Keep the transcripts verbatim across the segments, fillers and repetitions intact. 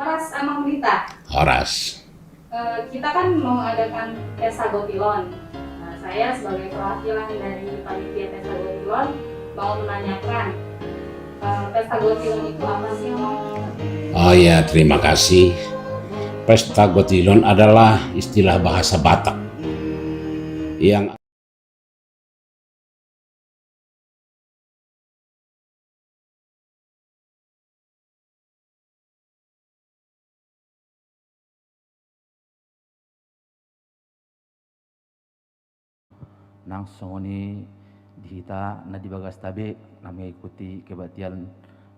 Horas, Amang Pendeta. Horas. Eh, kita kan mau adakan pesta gotilon. Nah, saya sebagai perwakilan dari panitia pesta gotilon mau menanyakan, eh, pesta gotilon itu apa sih, Amang? Oh ya, terima kasih. Pesta gotilon adalah istilah bahasa Batak yang Nang songon i di hita na di bagasta be na mengikuti kebaktian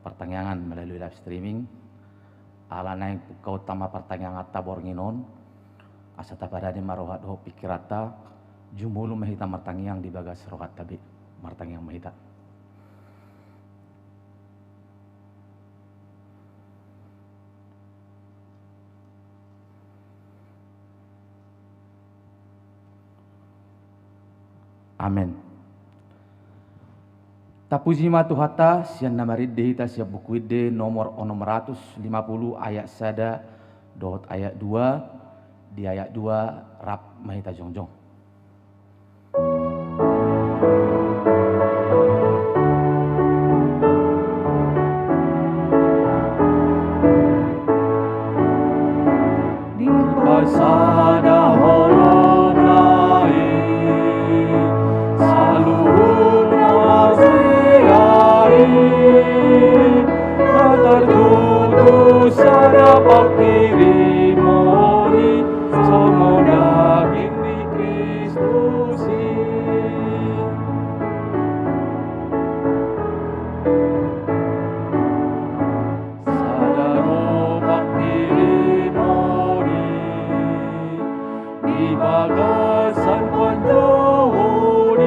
partangiangan melalui live streaming. Ala naeng pungkaonta ma partangianganta borngin on, asa tapadani ma roha dohot pingkiranta, jumolo ma hita martangiang di bagas rohanta be. Martangiang ma hita. Amen. Tapuji ma Tuhanta, sian na marende hita sian Buku Ende nomor onom ratus lima puluh ayat sada dohot ayat dua, di ayat dua rap ma hita jongjong. Di pasada holona i, saluhutna marsea i, na tartutu sada pangkirimon i, songon daging di Kristus i. Sada do pangkirimon i, di bagasan panjouon i,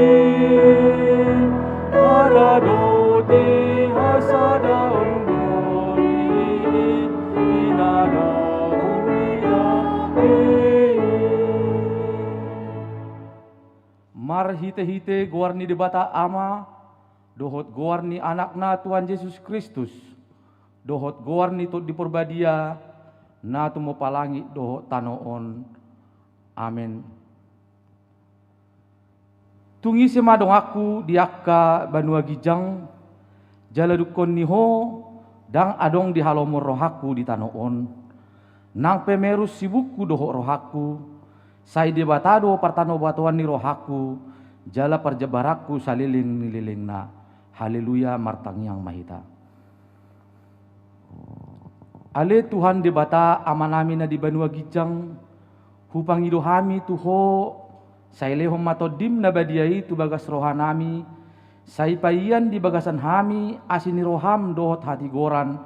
paradoti hasadaon do i, di na naung i. Marhitehite goar ni Debata Ama, dohot goar ni Anakna Tuhan Jesus Kristus, dohot goar ni Tondi Parbadia, na tumompa langit dohot tano on. Amen. Tung ise ma donganku di angka banua ginjang, jala dungkon ni ho ndang adong di halomon rohangku di tano on. Nang pe merus sibukku dohot rohangku, sai Debata do partanobatoan ni rohangku, jala parjambaranku saleleng ni lelengna. Haleluya, martangiang ma hita. Ale Tuhan Debata, Amanami na di banua ginjang, hupangido hami tu Ho, sai lehon ma Tondim na badia i tu bagas rohanami, sai paian di bagasan hami asi ni roham dohot hatigoran,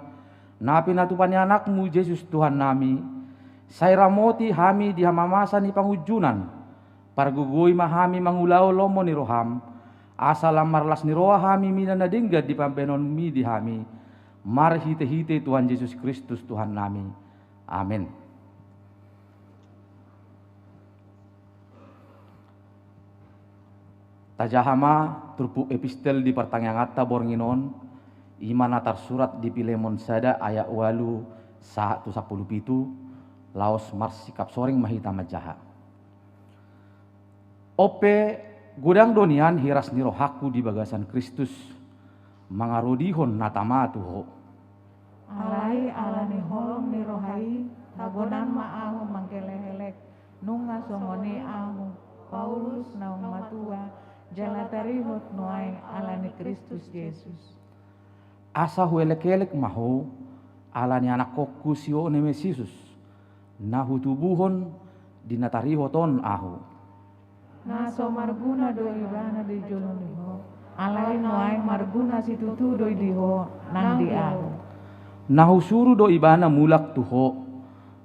na pinatupa ni Anakmu Jesus Tuhannami, sai ramoti hami di hamamasa ni pangunjunan, pargogoi ma hami mangulahon lomo ni roham, asa lam marlas ni roha hami mida na denggan di pambahenonmi di hami, marhitehite Tuhan Jesus Kristus Tuhannami. Amen. Tajaha ma turpuk epistel di partangianganta borngin on, i ma na tarsurat di Pilemon sada ayat ualu sahat tu sampulu pitu, laos marsikap soring ma hita manjaha. On pe, godang do nian hiras ni rohangku di bagasan Kristus, mangarodihon na tama tu ho. Alai ala ni holong ni roha i, tagonan ma ahu mangkelek-elek, nunga songon i ahu, Paulus naung matua, jala tarihot nuaeng ala ni Kristus Jesus. Asa huelek-elek ma ho, ala ni anakkonku si Onesimus, na hutubuhon di na tarihot on ahu. Na so marguna do ibana di jolo ni ho, alai nuaeng marguna situtu do i di ho nang di ahu. Na husuru do ibana mulak tu ho,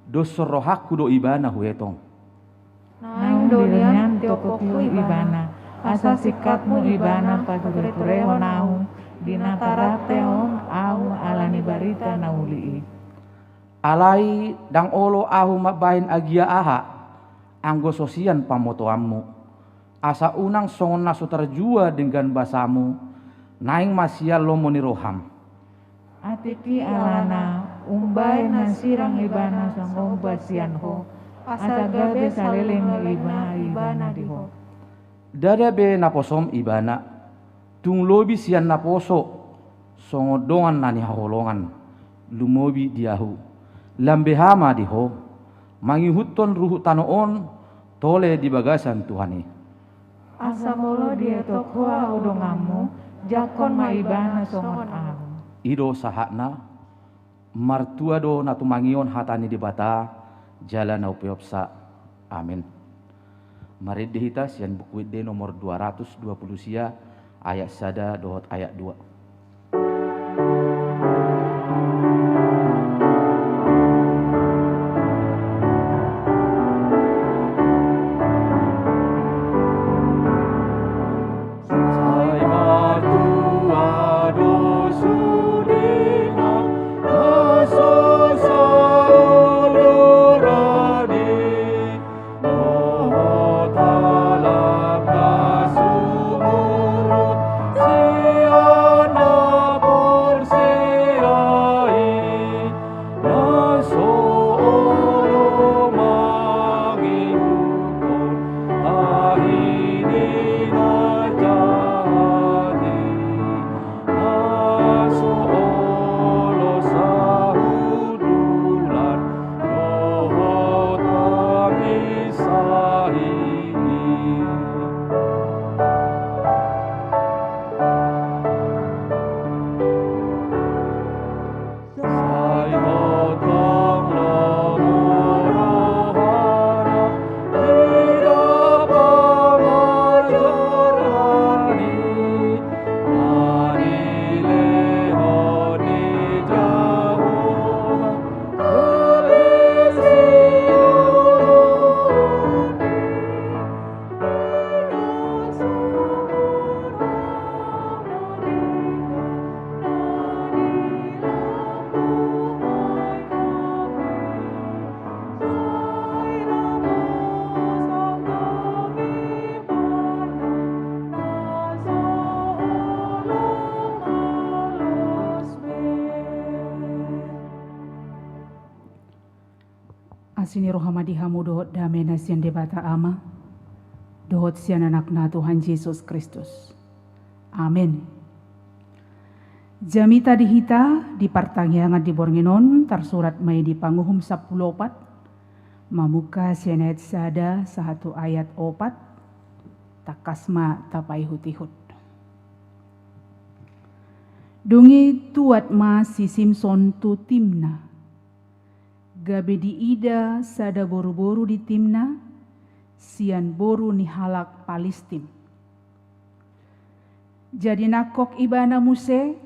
doshon rohangku do ibana huetong. Naeng do nian tiopokku ibana, asa singkatmu ibana pature-turehon ahu, di na tarate on ahu ala ni barita na uli i. Alai ndang olo ahu mambahen agia aha, anggo so sian pamotoanmu. Asa unang songon na so tarjua denggan basamu, naeng ma sian lomo ni roham. Atik i alana, Umbahen na sirang ibana songon ompu sian ho, asa gabe saleleng ni lelengna ibana di ho. Ndada be naposom ibana, tung lobi sian naposo, songon dongan na nihaholongan, lumobi di ahu. Lam beha ma di ho, mangihuthon ruhut tano on, tole di bagasan Tuhan i. Asa molo dietok ho ahu donganmu, jangkon ma ibana songon ahu. I do sahatna. Martua do na tumangihon hata ni Debata, jala na upeopsa. Amen. Marende hita sian Buku Ende nomor dua ratus dua puluh sia, ayat sada dohot ayat dua. Sai martua do sude na so saoloan i, dohot halak na sumurut sian na porsea i, na so olo mangihuthon tahi ni na jahat i, na so olo sahutulan dohot pangisai. Sai tongtong lomo rohana di na pangajaran i, na nilehon ni Jahowa, gabe sioloan i. Asi ni roha ma di hamu dohot dame na sian Debata Ama, dohot sian Anakna Tuhan Jesus Kristus. Amen. Jamita di hita di partangiangan di borngin on tarsurat ma i di Panguhum sampulu opat, mamungka sian ayat sada sahat tu ayat opat, tangkas ma tapaihut-ihut. Dung i tuat ma si Simson tu Timna. Gabe diida sada boru-boru di Timna, sian boru ni halak Palistim. Jadi nangkok ibana muse,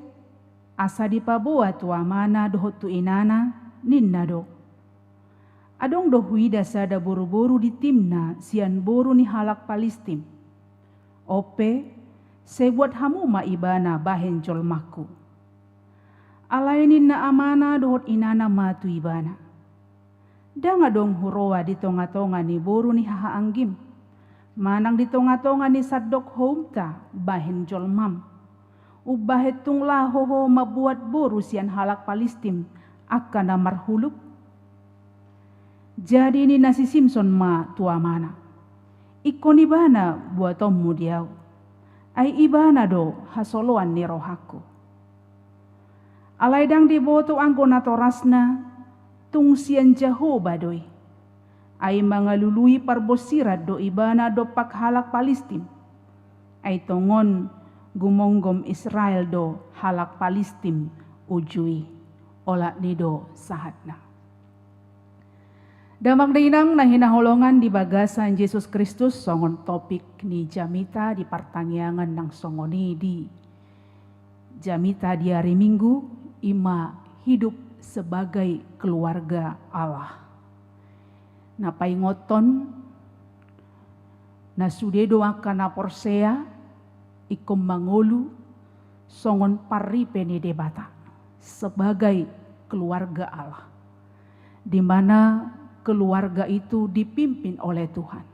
asa dipaboa tu amana dohot tu inana, ninna do: Adong do huida sada boru-boru di Timna sian boru ni halak Palistim. On pe, sai buat hamu ma ibana bahen jolmangku. Alai ninna amana dohot inana ma tu ibana: Ndang adong huroa di tonga-tonga ni boru ni hahaanggim, manang di tonga-tonga ni sandok houmta bahen jolmam, umbahen tung laho ho mambuat boru sian halak Palistim angka na marhuluk? Jadi ninna si Simson ma tu amana: Ingkon ibana buatonmu di ahu, ai ibana do hasoloan ni rohangku. Alai ndang diboto anggo natorasna, tung sian Jahowa do i. Ai mangalului parbonsiran do ibana dompak halak Palistim. Ai tongon gumomgom Israel do halak Palistim uju i. Olat ni i do sahatna. Damang dainang na hinaholongan di bagasan Jesus Kristus, songon topik ni jamita di partangiangan nang songon i di jamita di ari Minggu, i ma hidup sebagai keluarga Allah. Na paingothon, na sude do angka na porsea ingkon mangolu songon parripe ni Debata sebagai keluarga Allah, di mana keluarga itu dipimpin oleh Tuhan.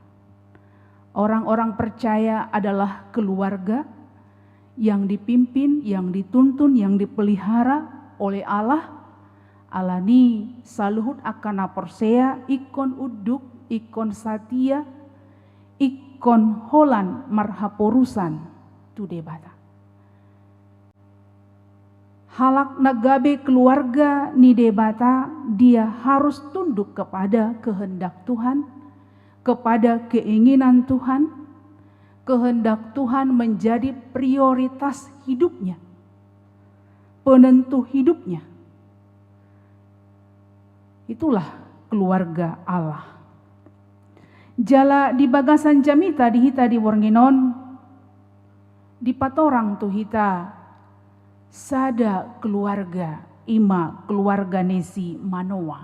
Orang-orang percaya adalah keluarga yang dipimpin, yang dituntun, yang dipelihara oleh Allah, Alani saluhut angka na porsea ingkon unduk, ingkon satia, ingkon holan marhaporusan tu Debata. Halak na gabe keluarga ni Debata, dia harus tunduk kepada kehendak Tuhan, kepada keinginan Tuhan. Kehendak Tuhan menjadi prioritas hidupnya, penentu hidupnya. Itulah keluarga Allah. Jala di bagasan jamita di hita di borngin on, dipatorang tu hita sada keluarga, i ma keluarga ni si Manoa.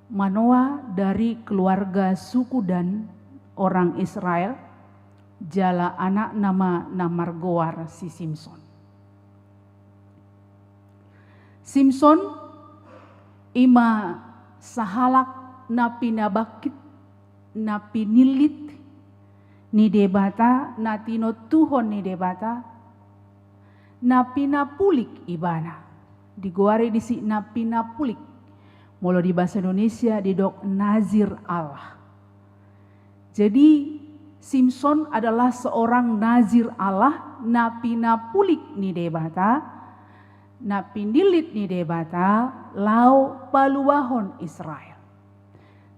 Manoa dari keluarga suku Dan, orang Israel, jala anakna ma na margoar si Simson. Simson i ma sahalak na pinabangkit, na pinillit ni Debata, na tinontuhon ni Debata, na pinapulik ibana. Digoari disi na pinapulik. Molo di bahasa Indonesia didok nazir Allah. Jadi, Simson adalah seorang nazir Allah, na pinapulik ni Debata, na pinillit ni Debata, laho paluahon Israel.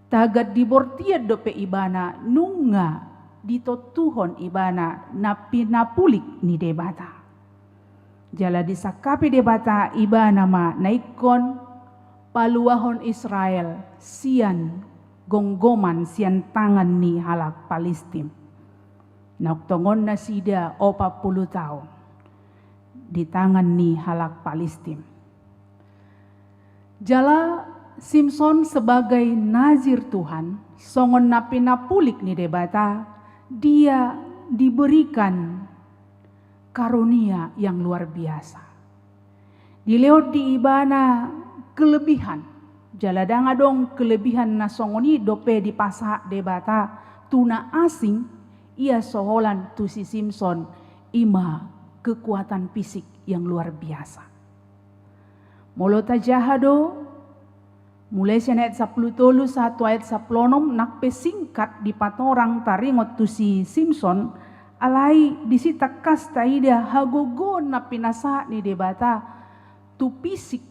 Tagan di bortian dope ibana nunga ditontuhon ibana na pinapulik ni Debata. Jala disangkapi Debata ibana ma na ingkon paluahon Israel sian gomgoman, sian tangan ni halak Palistim. Naung tongon nasida opat pulu taon di tangan ni halak Palistim. Jala Simson sebagai nazir Tuhan, songon na pinapulik ni Debata, dia diberikan karunia yang luar biasa. Dilehon di ibana kelebihan. Jala ndang adong kelebihan na songon i dope dipasahat Debata tu na asing, ia so holan tu si Simson, i ma kekuatan fisik yang luar biasa. Molo tajaha do, mulai sian ayat sampulu tolu sahat tu ayat sampulu onom, nang pe singkat dipatorang taringot tu si Simson, alai disi tangkas taida hagogoon na pinasahat ni Debata tu fisik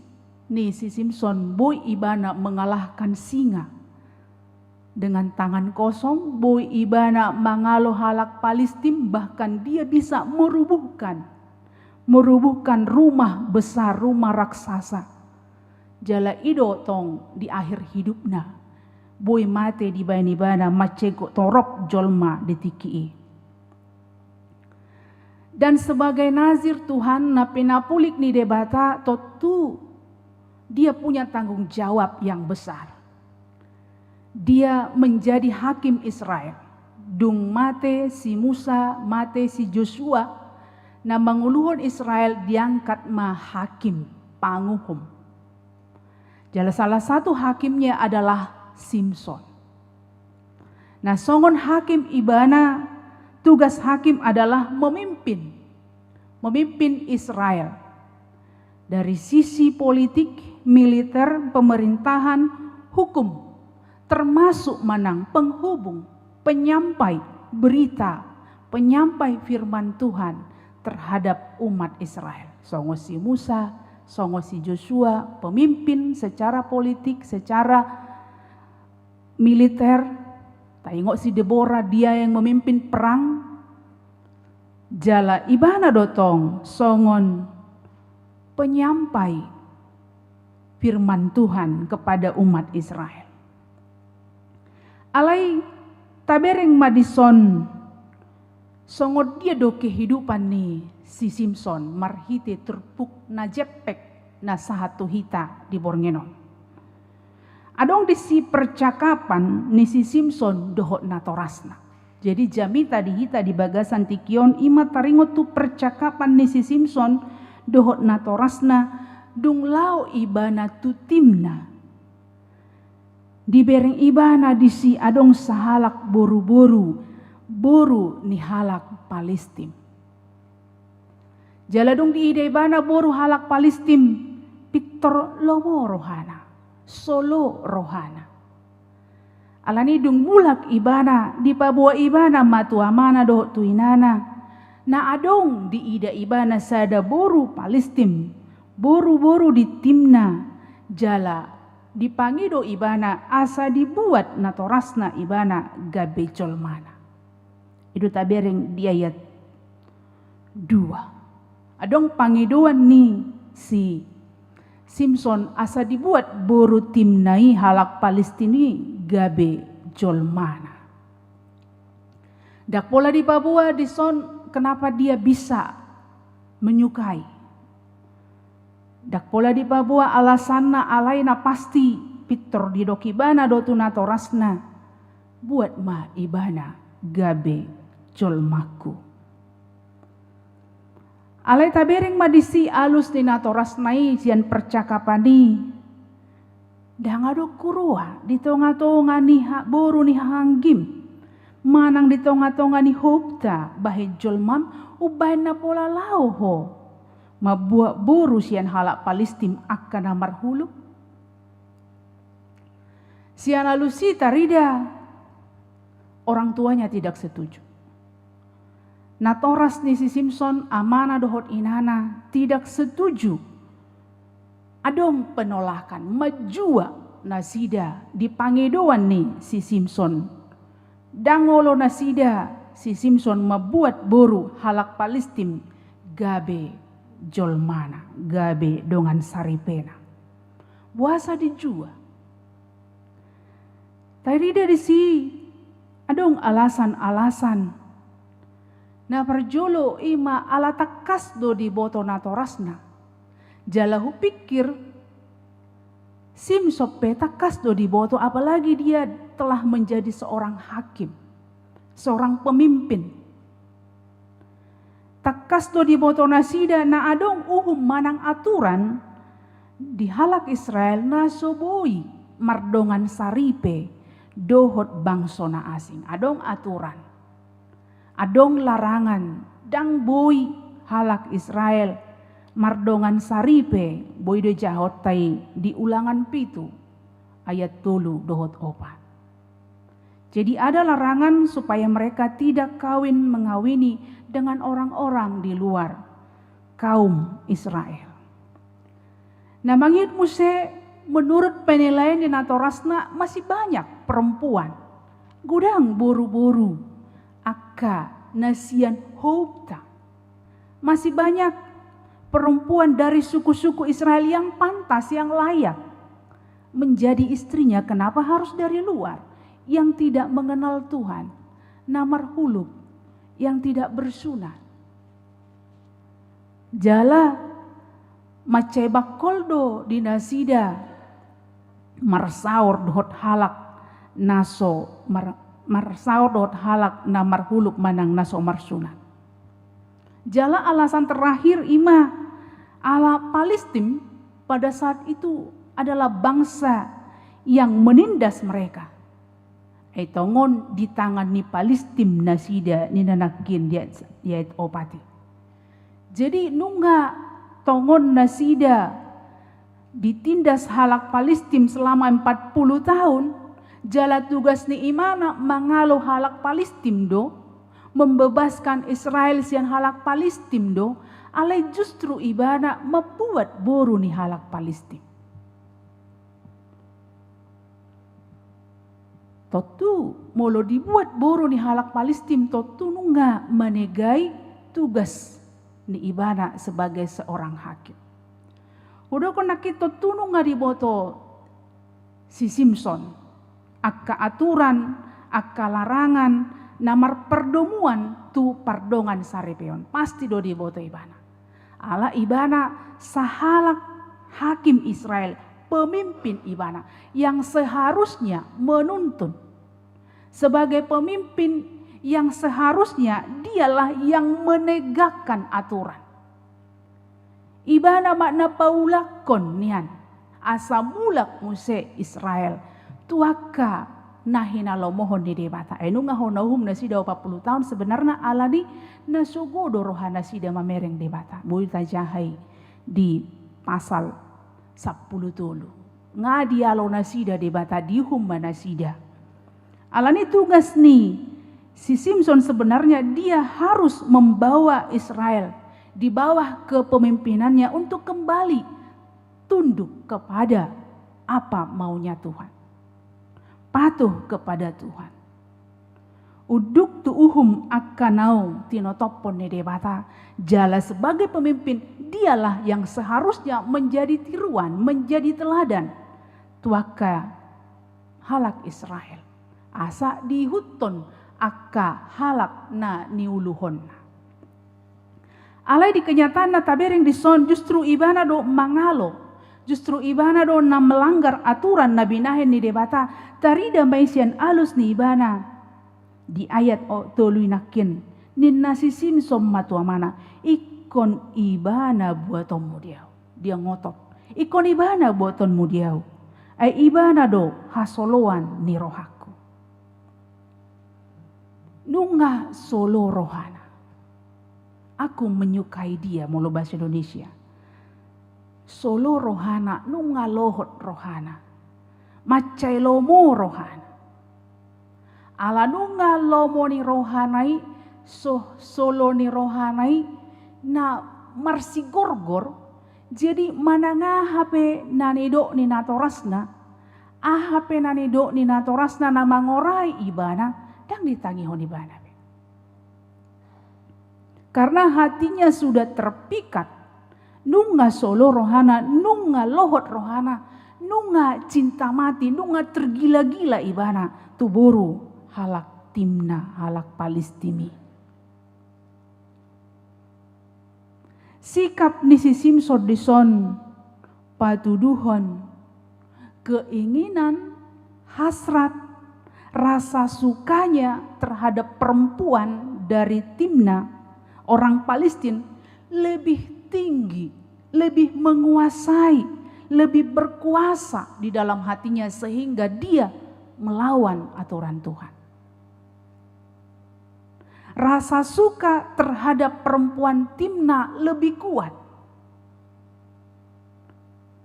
ni si Simson, boi ibana mengalahkan singa. Dengan tangan kosong, boi ibana mangalo halak Palistim, bahkan dia bisa merubuhkan, merubuhkan rumah besar, rumah raksasa. Jala i do tong di akhir hidupna, boi mate dibaen ibana, mansai torop jolma di tingki i. Dan sebagai nazir Tuhan na pinapulik ni Debata, tontu dia punya tanggung jawab yang besar. Dia menjadi hakim Israel. Dung mate si Musa, mate si Josua, na manguluhon Israel, diangkat ma hakim, panguhum. Jala salah satu hakimnya adalah Simson. Nah, songon hakim ibana, tugas hakim adalah memimpin, memimpin Israel. Dari sisi politik, militer, pemerintahan, hukum, termasuk ma nang penghubung, penyampai berita, penyampai firman Tuhan terhadap umat Israel. Songon si Musa, songon si Josua, pemimpin secara politik, secara militer. Taingot si Debora, dia yang memimpin perang. Jala ibana do tong songon penyampai firman Tuhan kepada umat Israel. Alai tabereng ma dison songon dia do kehidupan ni si Simson marhite turpuk na jempek na sahat tu hita di borngin on. Adong disi percakapan ni si Simson dohot natorasna. Jadi jamita di hita di bagasan tingki on i ma taringot tu percakapan ni si Simson dohot natorasna dung laho ibana tu Timna. Dibereng ibana disi adong sahalak boruboru, boru ni halak Palistim. Jala dung diida ibana boru halak Palistim, pintor lomo rohana, solo rohana. Alani dung mulak ibana, dipaboa ibana ma tu amana dohot tu inana, na adong diida ibana sada boru Palistim, boru-boru di Timna, jala dipangido ibana asa dibuat natorasna ibana gabe jolmana. I do tabereng di ayat dua. Adong pangidoan ni si Simson asa dibuat boru Timna i, halak Palistim i, gabe jolmana. Ndang pola dipaboa dison kenapa dia bisa menyukai. Ndang pola dipaboa alasanna, alai na pasti pintor didok ibana do tu natorasna, buat ma ibana gabe jolmangku. Alai tabereng ma disi alus ni natorasna i sian percakapan i. Ndang adong huroha di tonga-tonga ni ha-, boru ni hahanggim, manang di tonga-tonga ni houmta bahen jolmam, umbahen na pola laho ho mambuat boru sian halak Palistim angka na marhuluk? Sian alus i tarida orang tuanya tidak setuju. Natoras ni si Simson, amana dohot inana, tidak setuju. Adong penolakan, manjua nasida di pangidoan ni si Simson. Ndang olo nasida si Simson mambuat boru halak Palistim gabe jolmana, gabe dongan saripena. Boasa dijua? Tarida disi adong alasan-alasan. Na parjolo i ma ala tangkas do diboto natorasna. Jala hupikir Simson pe tangkas do diboto, apalagi dia telah menjadi seorang hakim, seorang pemimpin. Tangkas do diboto nasida na adong uhum manang aturan di halak Israel na so boi mardongan saripe dohot bangso na asing. Adong aturan, adong larangan, ndang boi halak Israel mardongan saripe, boi do jahaonta i di Ulangan pitu ayat tolu dohot opat. Jadi ada larangan supaya mereka tidak kawin mengawini dengan orang-orang di luar kaum Israel. Na mangihut muse, menurut penilaian ni natorasna, masih banyak perempuan, godang boru-boru angka na sian houmta. Masih banyak perempuan dari suku-suku Israel yang pantas, yang layak menjadi istrinya. Kenapa harus dari luar, yang tidak mengenal Tuhan, na marhuluk, yang tidak bersunat? Jala mansai bangkol do di nasida marsaor dohot halak na so mar-, marsaor dohot halak na marhuluk manang na so marsunat. Jala alasan terakhir i ma ala Palistim pada saat itu adalah bangsa yang menindas mereka. Ai tongon di tangan ni Palistim nasida, ninna nangkin di ayat, di ayat opat i. Jadi nunga tongon nasida ditindas halak Palistim selama empat puluh tahun, jala tugas ni ibana mangalo halak Palistim do, membebaskan Israel sian halak Palistim do, alai justru ibana mambuat boru ni halak Palistim. Tontu molo dibuat boru ni halak Palistim, tontu nunga manegai tugas ni ibana sebagai seorang hakim. Hudokkon nangkin, tontu nunga diboto si Simson angka aturan, angka larangan na marpardomuan tu pardongan saripeon. Pasti do diboto ibana. Ala ibana sahalak hakim Israel, pemimpin ibana yang seharusnya menuntun. Sebagai pemimpin yang seharusnya dialah yang menegakkan aturan. Ibana ma na paulakkon nian asa mulak muse Israel tu angka na hinalomohon ni Debata. Ai nunga hona uhum nasida opat puluh taon sebenarna alani na so godang roha nasida mamereng Debata. Boi tajaha i di pasal sampulu tolu. Nga dialo nasida Debata, diuhum ma nasida. Alani tugas ni si Simson sebenarnya dia harus membawa Israel di bawah kepemimpinannya untuk kembali tunduk kepada apa maunya Tuhan. Patuh kepada Tuhan. Unduk tu uhum angka naung tinotophon ni Debata, jala sebagai pemimpin, dialah yang seharusnya menjadi tiruan, menjadi teladan tu angka halak Israel. Asa diihuthon angka halak na niuluhonna. Alai di kenyataanna tabereng dison justru ibana do mangalo, justru ibana do na melanggar aturan na binahen ni Debata. Tarida ma i sian alus ni ibana. Di ayat o-, tolu i nangkin, ninna si Simson ma tu amana, ingkon ibana buatonmu di ahu. Dia ngotot. Ingkon ibana buatonmu di ahu. Ai ibana do hasoloan ni rohangku. Nunga solo rohana. Aku menyukai dia, molo bahasa Indonesia. Solo rohana, nunga lohot rohana. Mansai lomo rohana. Ala nunga lomo ni rohana i, so-, solo ni rohana i, na marsigorgor, jadi manang aha pe na nidok ni natorasna, aha pe na nidok ni natorasna na mangorai ibana, ndang ditangihon ibana be. Karena hatinya sudah terpikat, nunga solo rohana, nunga lohot rohana, nunga cinta mati, nunga tergila-gila ibana tu boru halak Timna, halak Palistim i. Sikap ni si Simson dison patuduhon keinginan, hasrat, rasa sukanya terhadap perempuan dari Timna, orang Palestin, lebih tinggi, lebih menguasai, lebih berkuasa di dalam hatinya sehingga dia melawan aturan Tuhan. Rasa suka terhadap perempuan Timna lebih kuat,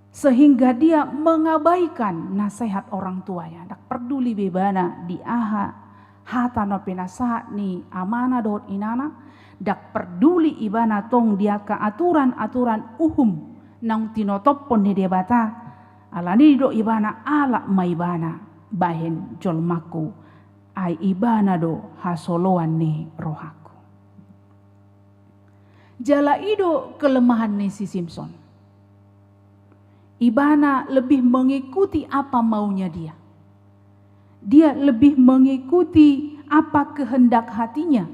sehingga dia mengabaikan nasihat orang tuanya. Ndang parduli be ibana di aha hata na pinasahat ni amana dohot inana, ndang parduli ibana tong di angka aturan-aturan uhum naung tinotophon ni Debata. Alani didok ibana, alap ma ibana bahen jolmangku, ai ibana do hasoloan ni rohangku. Jala i do kelemahan ni si Simson. Ibana lebih mengikuti apa maunya dia. Dia lebih mengikuti apa kehendak hatinya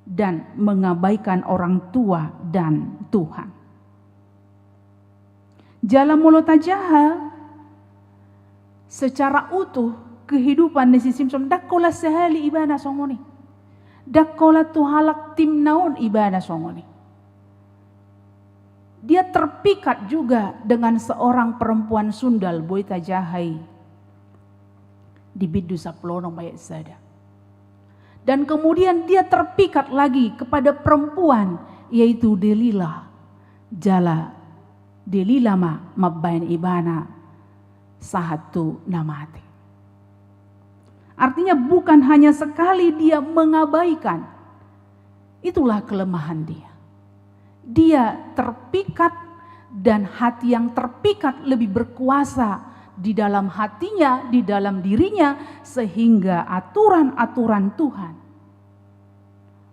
dan mengabaikan orang tua dan Tuhan. Jala molo tajaha secara utuh kehidupan ni si Simson, ndang holan sahali ibana songon i. Ndang holan tu halak Timna on ibana songon i. Dia terpikat juga dengan seorang perempuan sundal, boi tajaha i di bindu sampulu onom ayat sada. Dan kemudian dia terpikat lagi kepada perempuan, yaitu Delila. Jala Delila ma mambahen ibana sahat tu na mate. Artinya, bukan hanya sekali dia mengabaikan, itulah kelemahan dia. Dia terpikat, dan hati yang terpikat lebih berkuasa di dalam hatinya, di dalam dirinya, sehingga aturan-aturan Tuhan,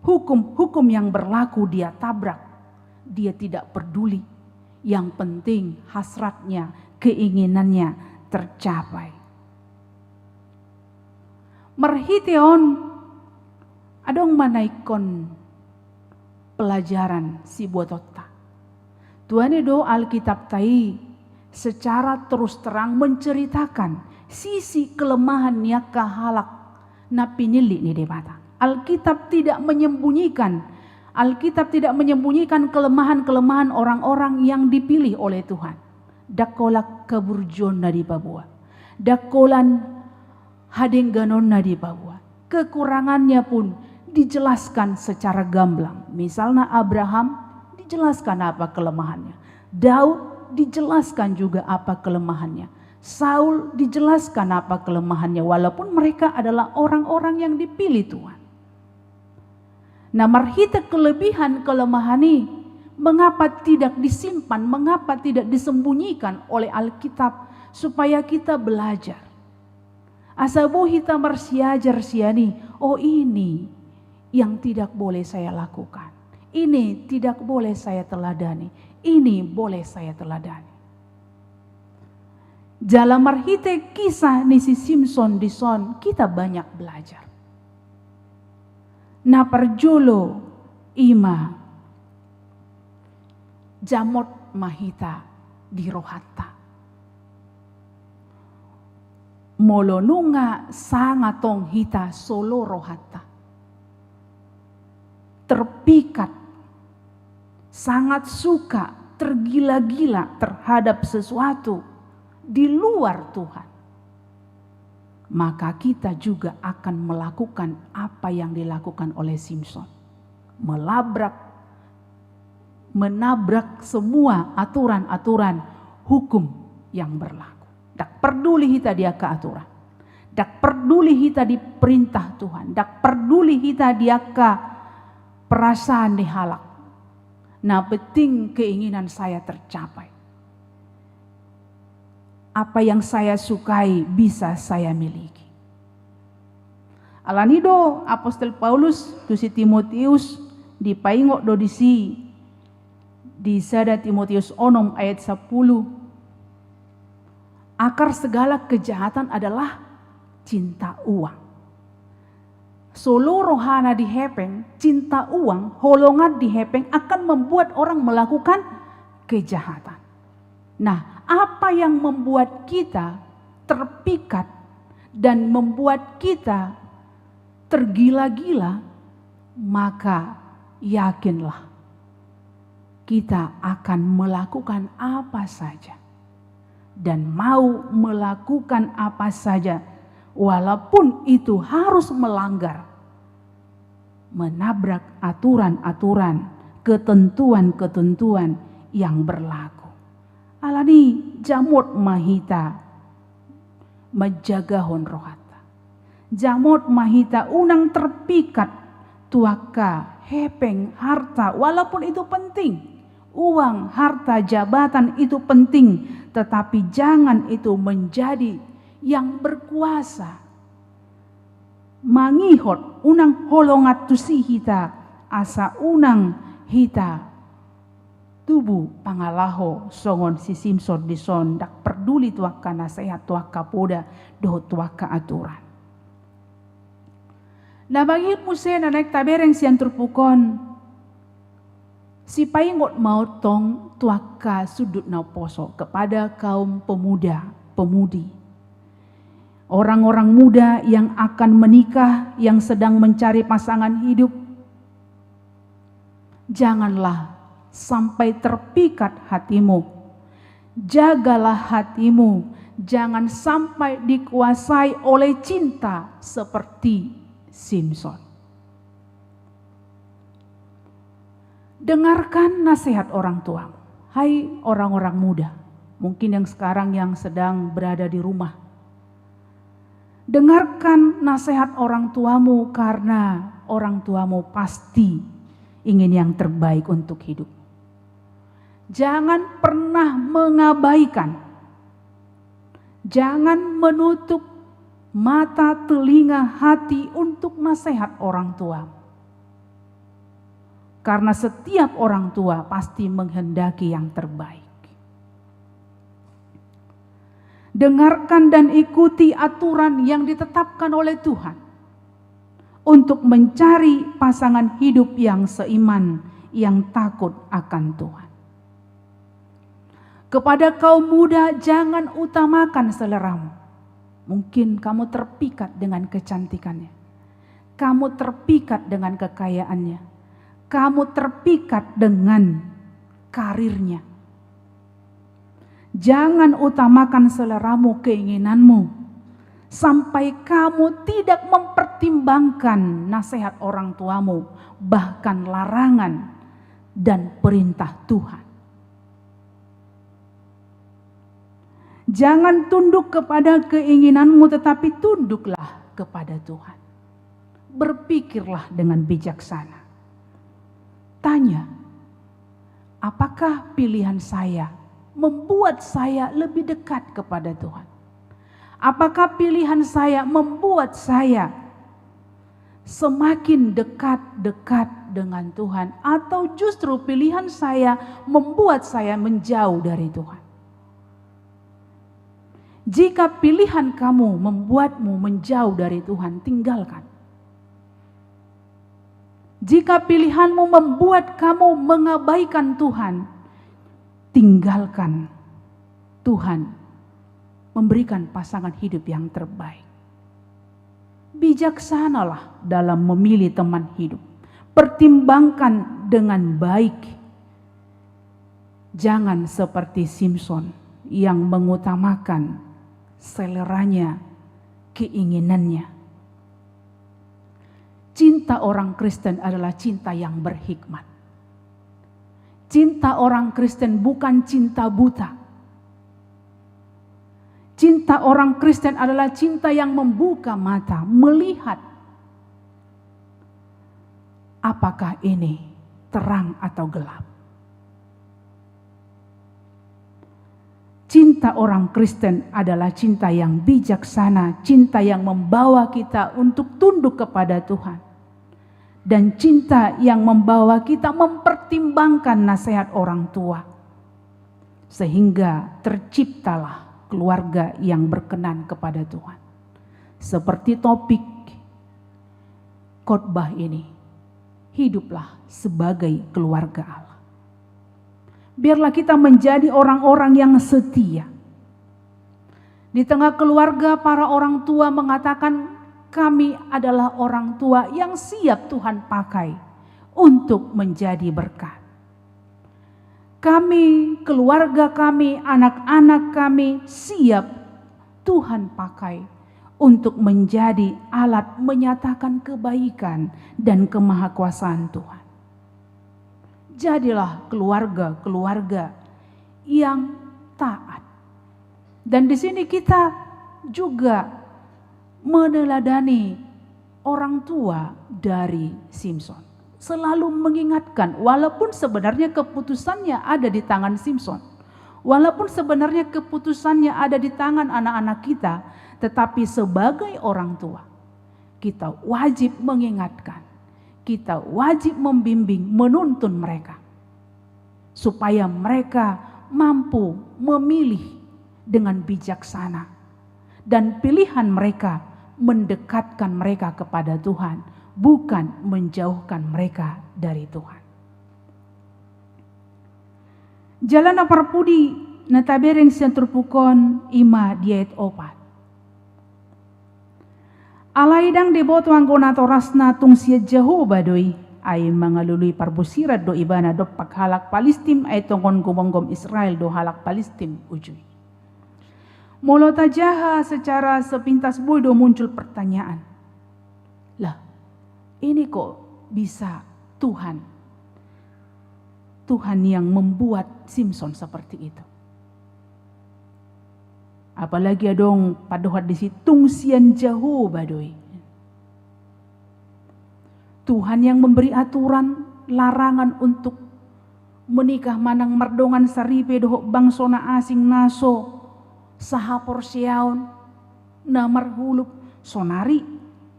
hukum-hukum yang berlaku dia tabrak. Dia tidak peduli. Yang penting hasratnya, keinginannya tercapai. Marhite on, adong ma na ingkon pelajaran sibuatonta. Tuani do Alkitabta i secara terus terang menceritakan sisi kelemahan ni angka halak na pinillit ni Debata. Alkitab tidak menyembunyikan, Alkitab tidak menyembunyikan kelemahan-kelemahan orang-orang yang dipilih oleh Tuhan. Ndang holan haburjuonna dipaboa. Ndang holan hadengganonna dipaboa. Kekurangannya pun dijelaskan secara gamblang. Misalna Abraham, dijelaskan apa kelemahannya. Daud, dijelaskan juga apa kelemahannya. Saul dijelaskan apa kelemahannya, walaupun mereka adalah orang-orang yang dipilih Tuhan. Nah, marhite kelebihan kelemahan i, mengapa tidak disimpan, mengapa tidak disembunyikan oleh Alkitab, supaya kita belajar? Asa boi hita marsiajar sian i, oh, ini yang tidak boleh saya lakukan, ini tidak boleh saya teladani, ini boleh saya teladani. Jala marhite kisah ni si Simson dison, kita banyak belajar. Na parjolo, ima jamot ma hita di rohanta. Molo nunga sanga tong hita solo rohanta, terpikat, sangat suka, tergila-gila terhadap sesuatu di luar Tuhan, maka kita juga akan melakukan apa yang dilakukan oleh Simson. Melabrak, menabrak semua aturan-aturan hukum yang berlaku. Dak perduli hita di angka aturan. Dak perduli hita di perintah Tuhan. Dak perduli hita di angka perasaan ni halak. Na penting keinginan saya tercapai. Apa yang saya sukai bisa saya miliki. Alani do apostel Paulus tu si Timotius, dipaingot do disi di sada Timotius onom ayat sapuluh. Akar segala kejahatan adalah cinta uang. Solo rohana di hepeng, cinta uang, holongan di hepeng akan membuat orang melakukan kejahatan. Nah, apa yang membuat kita terpikat dan membuat kita tergila-gila, maka yakinlah, kita akan melakukan apa saja dan mau melakukan apa saja, walaupun itu harus melanggar, menabrak aturan-aturan, ketentuan-ketentuan yang berlaku. Alani jamot ma hita manjagahon rohanta. Jamot ma hita unang terpikat tu angka hepeng, harta, walaupun itu penting. Uang, harta, jabatan itu penting, tetapi jangan itu menjadi yang berkuasa. Mangihot, unang holongan tusi hita, asa unang hita tubu pangalaho songon si Simson dison, dak perduli tu angka nasehat, tu angka poda dohot tu angka aturan. Na mangihut muse na naeng tabereng sian turpuk on, sipaingot ma on tong tu angka sundut na umposo, kepada kaum pemuda, pemudi, orang-orang muda yang akan menikah, yang sedang mencari pasangan hidup. Janganlah sampai terpikat hatimu. Jagalah hatimu, jangan sampai dikuasai oleh cinta seperti Simson. Dengarkan nasihat orang tuamu. Hai orang-orang muda, mungkin yang sekarang yang sedang berada di rumah, dengarkan nasihat orang tuamu, karena orang tuamu pasti ingin yang terbaik untuk hidup. Jangan pernah mengabaikan, jangan menutup mata, telinga, hati untuk nasihat orang tuamu. Karena setiap orang tua pasti menghendaki yang terbaik. Dengarkan dan ikuti aturan yang ditetapkan oleh Tuhan untuk mencari pasangan hidup yang seiman, yang takut akan Tuhan. Kepada kaum muda, jangan utamakan seleramu. Mungkin kamu terpikat dengan kecantikannya. Kamu terpikat dengan kekayaannya. Kamu terpikat dengan karirnya. Jangan utamakan seleramu, keinginanmu, sampai kamu tidak mempertimbangkan nasihat orang tuamu, bahkan larangan dan perintah Tuhan. Jangan tunduk kepada keinginanmu, tetapi tunduklah kepada Tuhan. Berpikirlah dengan bijaksana. Tanya, apakah pilihan saya membuat saya lebih dekat kepada Tuhan? Apakah pilihan saya membuat saya semakin dekat-dekat dengan Tuhan, atau justru pilihan saya membuat saya menjauh dari Tuhan? Jika pilihan kamu membuatmu menjauh dari Tuhan, tinggalkan. Jika pilihanmu membuat kamu mengabaikan Tuhan, tinggalkan. Tuhan memberikan pasangan hidup yang terbaik. Bijaksanalah dalam memilih teman hidup. Pertimbangkan dengan baik. Jangan seperti Simson yang mengutamakan seleranya, keinginannya. Cinta orang Kristen adalah cinta yang berhikmat. Cinta orang Kristen bukan cinta buta. Cinta orang Kristen adalah cinta yang membuka mata, melihat apakah ini terang atau gelap. Cinta orang Kristen adalah cinta yang bijaksana, cinta yang membawa kita untuk tunduk kepada Tuhan, dan cinta yang membawa kita mempertimbangkan nasihat orang tua, sehingga terciptalah keluarga yang berkenan kepada Tuhan. Seperti topik khotbah ini, hiduplah sebagai keluarga Allah. Biarlah kita menjadi orang-orang yang setia. Di tengah keluarga, para orang tua mengatakan, "Kami adalah orang tua yang siap Tuhan pakai untuk menjadi berkat. Kami, keluarga kami, anak-anak kami siap Tuhan pakai untuk menjadi alat menyatakan kebaikan dan kemahakuasaan Tuhan." Jadilah keluarga-keluarga yang taat. Dan di sini kita juga meneladani orang tua dari Simson. Selalu mengingatkan, walaupun sebenarnya keputusannya ada di tangan Simson, walaupun sebenarnya keputusannya ada di tangan anak-anak kita, tetapi sebagai orang tua, kita wajib mengingatkan, kita wajib membimbing, menuntun mereka, supaya mereka mampu memilih dengan bijaksana, dan pilihan mereka mendekatkan mereka kepada Tuhan, bukan menjauhkan mereka dari Tuhan. Jala na parpudi na tabereng sian turpuk on i ma di ayat opat. Alai ndang diboto anggo natorasna, tung sian Jahowa do i, ai mangalului parbosiran do ibana dompak halak Palistim, ai tongon gomgom Israel do halak Palistim uju i. Molo tajaha secara sepintas boi do muncul pertanyaan. Lah, ini kok bisa Tuhan, Tuhan yang membuat Simson seperti itu? Apalagi adong padohan disi, tung sian Jahowa do i. Tuhan yang memberi aturan, larangan untuk menikah manang mardongan saripe dohot bangso na asing na so sahaporseaon, na marhuluk, sonari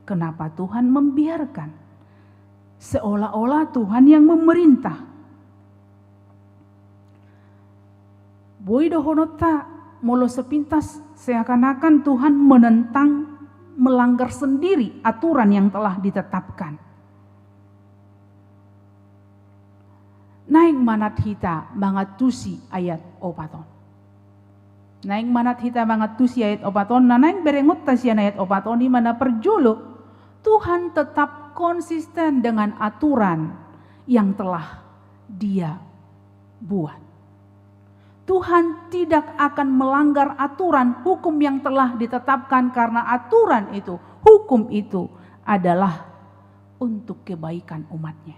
kenapa Tuhan membiarkan? Seolah-olah Tuhan yang memerintah. Boi dohononta molo sepintas seakan-akan Tuhan menentang, melanggar sendiri aturan yang telah ditetapkan. Naeng manat hita mangantusi ayat opat on. Naeng manat hita mangantusi ayat opat on, na naeng berengonta sian ayat opat on i ma na parjolo, Tuhan tetap konsisten dengan aturan yang telah Dia buat. Tuhan tidak akan melanggar aturan hukum yang telah ditetapkan, karena aturan itu, hukum itu adalah untuk kebaikan umat-Nya.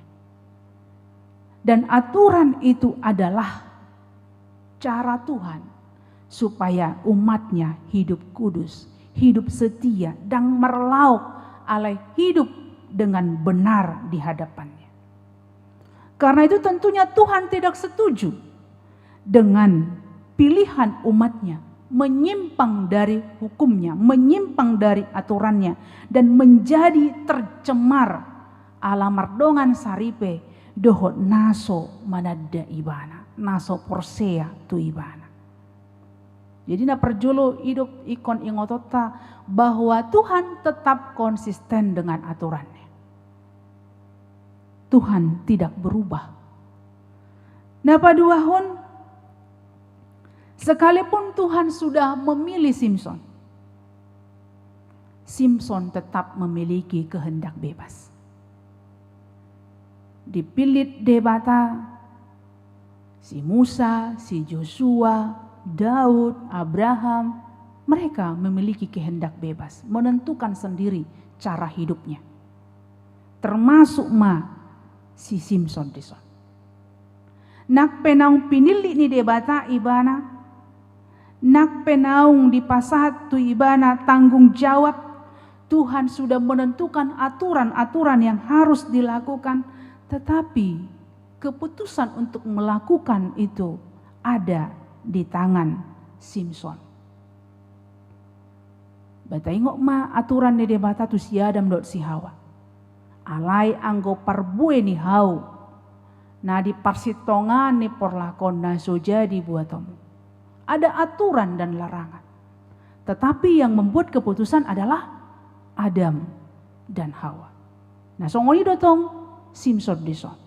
Dan aturan itu adalah cara Tuhan, supaya umat-Nya hidup kudus, hidup setia, ndang marlaok, alai hidup dengan benar di hadapan-Nya. Karena itu tentunya Tuhan tidak setuju dengan pilihan umat-Nya menyimpang dari hukum-Nya, menyimpang dari aturan-Nya, dan menjadi tercemar ala mardongan saripe dohot na so mananda Ibana, na so porsea tu Ibana. Jadi na parjolo, i do ingkon ingotonta bahwa Tuhan tetap konsisten dengan aturan-Nya. Tuhan tidak berubah. Na paduahon, sekalipun Tuhan sudah memilih Simson, Simson tetap memiliki kehendak bebas. Dipillit Debata, si Musa, si Josua, Daud, Abraham, mereka memiliki kehendak bebas, menentukan sendiri cara hidupnya. Termasuk ma si Simson dison. Nang pe naung pinillit ni Debata ibana, nang pe naung dipasahat tu ibana tanggung jawab, Tuhan sudah menentukan aturan-aturan yang harus dilakukan, tetapi keputusan untuk melakukan itu ada di tangan Simson. Ba taingot ma aturan ni Debata tu si Adam dohot si Hawa. Alai anggo parbue ni hau na di parsitongaan ni porlak on, na so jadi buatonmu. Ada aturan dan larangan. Tetapi yang membuat keputusan adalah Adam dan Hawa. Na songon i do tong Simson dison.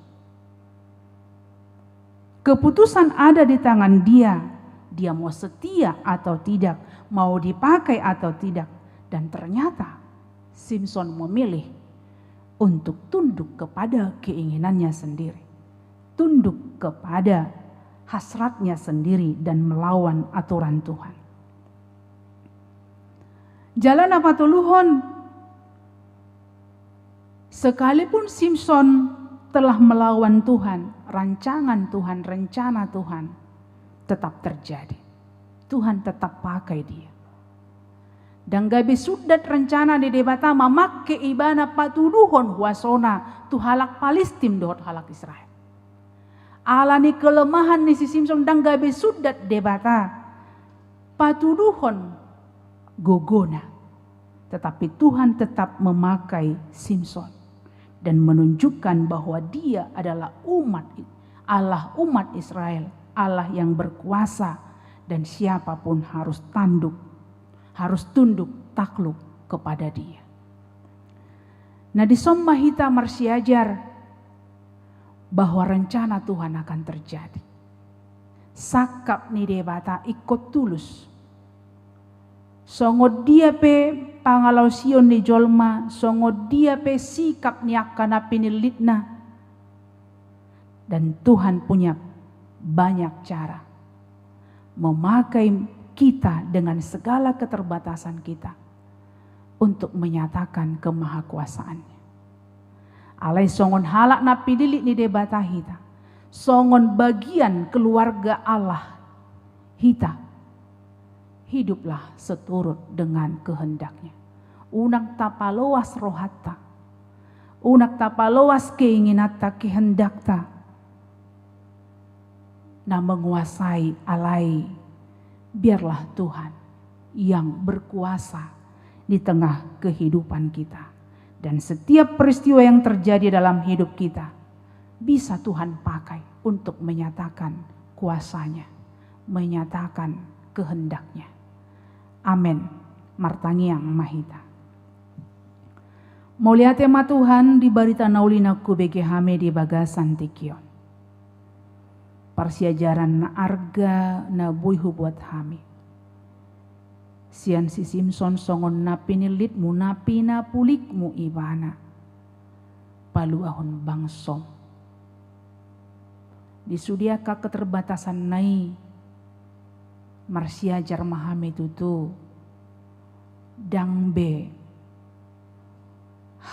Keputusan ada di tangan dia, dia mau setia atau tidak, mau dipakai atau tidak. Dan ternyata Simson memilih untuk tunduk kepada keinginannya sendiri, tunduk kepada hasratnya sendiri dan melawan aturan Tuhan. Jala na patoluhon, sekalipun Simson telah melawan Tuhan, rancangan Tuhan, rencana Tuhan tetap terjadi. Tuhan tetap pakai dia. Ndang gabe sundat rencana ni Debata mamangke ibana patuduhon huasona tu halak Palistim dohot halak Israel. Ala ni kelemahan ni si Simson, ndang gabe sundat Debata patuduhon gogona. Tetapi Tuhan tetap memakai Simson dan menunjukkan bahwa Dia adalah umat, Allah umat Israel, Allah yang berkuasa, dan siapapun harus tanduk, harus tunduk takluk kepada Dia. Na dison ma hita marsiajar bahwa rencana Tuhan akan terjadi. Sangkap ni Debata ingkon tulus. Songon dia pe pangalaosion ni jolma, songon dia pe sikap ni angka na pinillitna, dan Tuhan punya banyak cara memakai kita dengan segala keterbatasan kita untuk menyatakan kemahakuasaan-Nya. Alai songon halak na pinillit ni Debata hita, songon bagian keluarga Allah hita, hiduplah seturut dengan kehendak-Nya. Unang tapaloas rohanta, unang tapaloas keinginanta, kehendakta na menguasai, alai biarlah Tuhan yang berkuasa di tengah kehidupan kita. Dan setiap peristiwa yang terjadi dalam hidup kita bisa Tuhan pakai untuk menyatakan kuasa-Nya, menyatakan kehendak-Nya. Amen. Martangiang ma hita. Mauliate ma Tuhan di barita na uli na hubege hami di bagasan tingki on. Parsiajaran na arga na boi hubuat hami. Sian si Simson songon na pinillitmu, na pinapulikmu ibana paluahon bangsom. Di sude angka keterbatasanna i marsiajar ma hami tutu, ndang be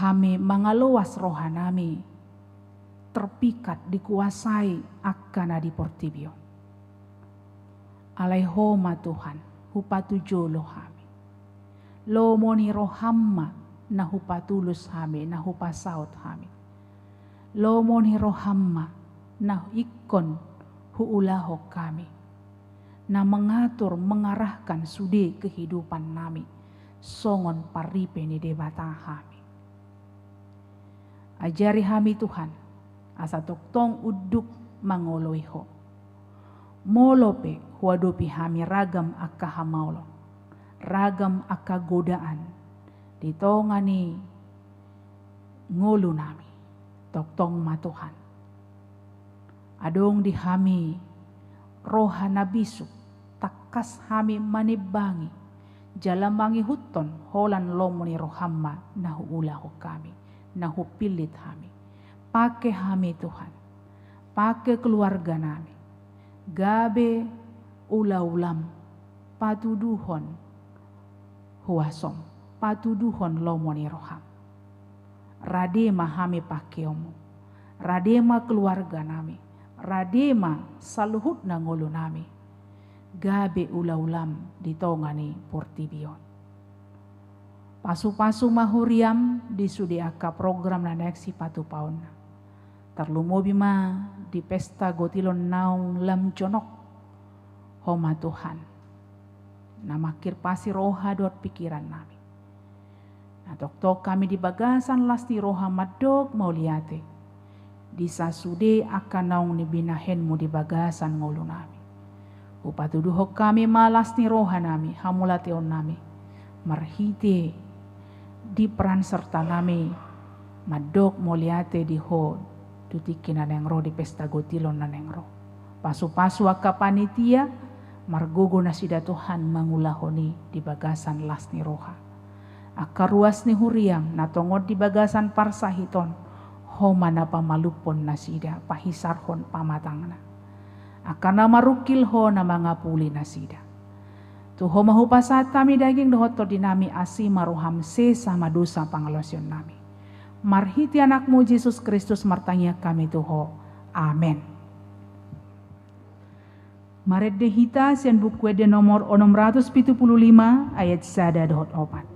hami mangaloas rohanami terpikat dikuasai angka na di portibi on. Alai Ho ma Tuhan, hupatujolo hami. Lomo ni roham ma na hupatulus hami, na hupasaut hami. Lomo ni roham ma na ingkon huulahon hami, na mengatur, mengarahkan sude kehidupan nami songon paripe ni Debata hami. Ajari hami Tuhan, asa tongtong unduk mangoloi Ho. Molo pe huadopi hami ragam angka hamaolon, ragam angka godaan di tonga ni ngolu nami, tongtong ma Tuhan, adong di hami roha na bisuk, tangkas hami manimbangi jala mangihuthon holan lomo ni roham ma na huulahon hami, na hupillit hami. Pake hami Tuhan, pake keluarga nami, gabe ulaulam patuduhon huasom, patuduhon lomo ni roham. Rade ma hami pakeonmu, rade ma keluarga nami, rade ma saluhutna ngolu nami, gabe ulaulam di tonga ni portibi on. Pasupasu ma huriam di sude angka program na naeng sipatupaonna. Tarlumobi ma di pesta gotilon naung lam jonok. Ho ma Tuhan, na mangkirpasi roha dohot pikiran nami. Na tongtong hami di bagasan las ni roha mandok mauliate di sasude angka naung nibinahenmu di bagasan ngolu nami. Hupatuduhon hami ma las ni roha nami, hamauliateon nami, marhite di peran serta nami mandok mauliate di Ho tu tingki na naeng ro, di pesta gotilon na naeng ro. Pasupasu angka panitia, margogo nasida Tuhan mangulahon i di bagasan las ni roha. Angka ruas ni huriam na tongon di bagasan parsahiton, Ho ma na pamalumhon nasida, pahisarhon pamatangna. Angka na marungkil, Ho na mangapuli nasida. Tu Ho ma hupasahat hami daging dohot tondi nami, asi ma roham, sesa ma dosa pangalaosion nami. Marhite Anakmu Jesus Kristus martangiang hami tu Ho. Amen. Marende hita sian Buku Ende nomor onom ratus pitu pulu lima, ayat sada dohot opat.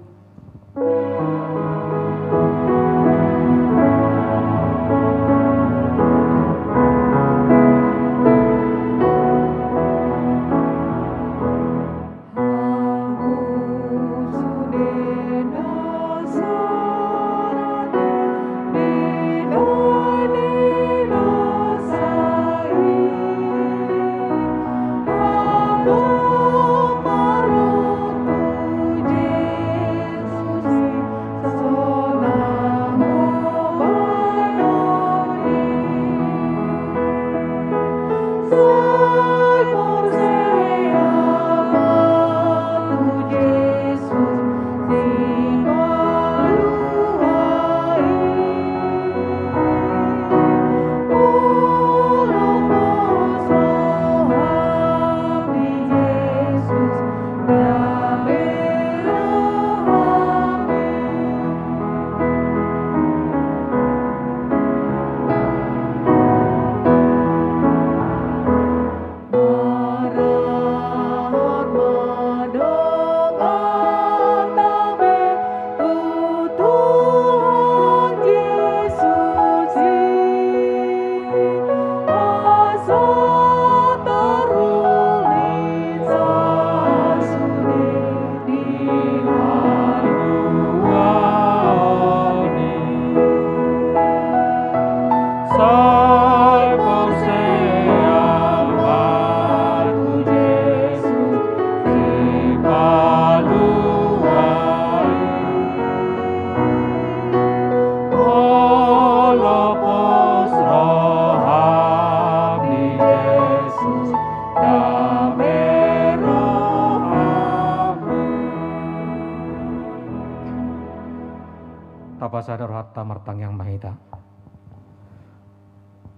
Tapasada rohanta, martangiang ma hita.